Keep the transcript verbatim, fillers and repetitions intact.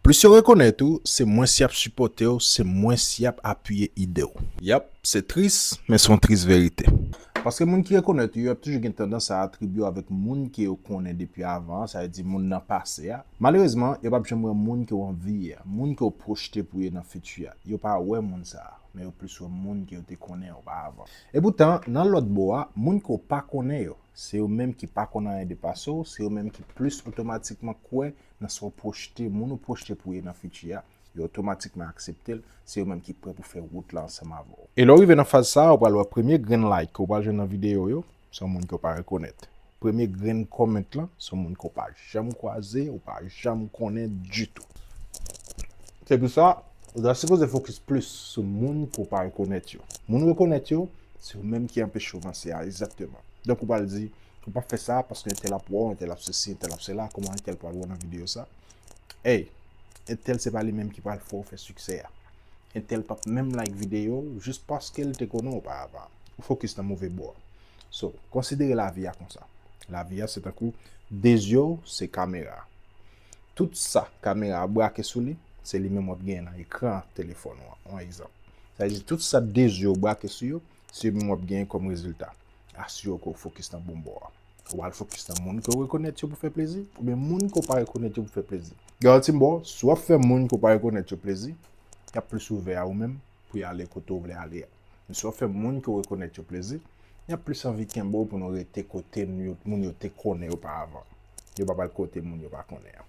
Plis yo rekonèt ou, se mwens y ap sipòte w, se mwens y ap apiye ide w. Yap, se tris, men se yon tris verite. Paske moun ki rekonèt ou yo, y ap toujou gen tandans a atribye w avèk moun ke yo konnen depi avan, sa vle di moun nan pase a. Malerezman, yo p ap janm wè moun ke w anvi ye a, moun ke w pwojte pou ye nan fiti a. Yo pa wè moun sa a, men yo plis wè moun ke yo te konnen oparavan. Epoutan, nan lòt bò a, moun ke w pa konnen yo, se yo menm ki pa konn anyen depase w, se yo menm ki plis otomatikman kwè nan sa w pwojte, moun ou pwojte pou ye nan fiti a, yo otomatikman aksepte l, se yo menm ki prè pou fè wout la ansanm avè w. E lè w rive nan faz sa a, ou pral wè premye grenn like ke w pral jwenn nan videyo yo, se yon moun ke w pa rekonèt. Premye grenn comment lan, se yon moun ke w pa janm kwaze, ou pa janm konnen ditou. Se pou sa, ou ta sipoze fokis plis sou moun ke w pa rekonèt yo. Moun ou rekonèt yo, se yo menm ki anpeche w vanse a, egzakteman. Donk, ou pral di, ou p ap fè sa paske entèl ap wè w, entèl ap sesi, entèl ap sela, kòman entèl pral wè w nan videyo sa? Ey, entèl se pa li menm ki pral fè w fè siksè a. Entèl p ap menm like videyo w jis paske l te konnen w oparavan. Ou fokis nan move bò a. So, konsidere lavi a konsa. Lavi a se tankou de zye w se kamera. Tout sa kamera a brake sou li, se li menm w ap genyen nan ekran telefòn ou an, yon egzanp. Sa vle di tout sa de zye w brake sou yo, se yo menm w ap genyen kòm rezilta. Asire w ke w fokis nan bon bò a. Ou al fokis nan moun ke w rekonèt yo pou fè plezi, oubyen moun ke w pa rekonèt yo pou fè plezi. Garanti m ba w, si w ap fè moun ke w pa rekonèt yo plezi, y ap plis ouvè a ou menm pou y ale kote w vle ale a. Men si w ap fè moun ke w rekonèt yo plezi, y ap plis anvi kenbe w pou nou rete kote nou yo, moun yo te konnen oparavan. Yo p ap al kote moun yo pa konnen an.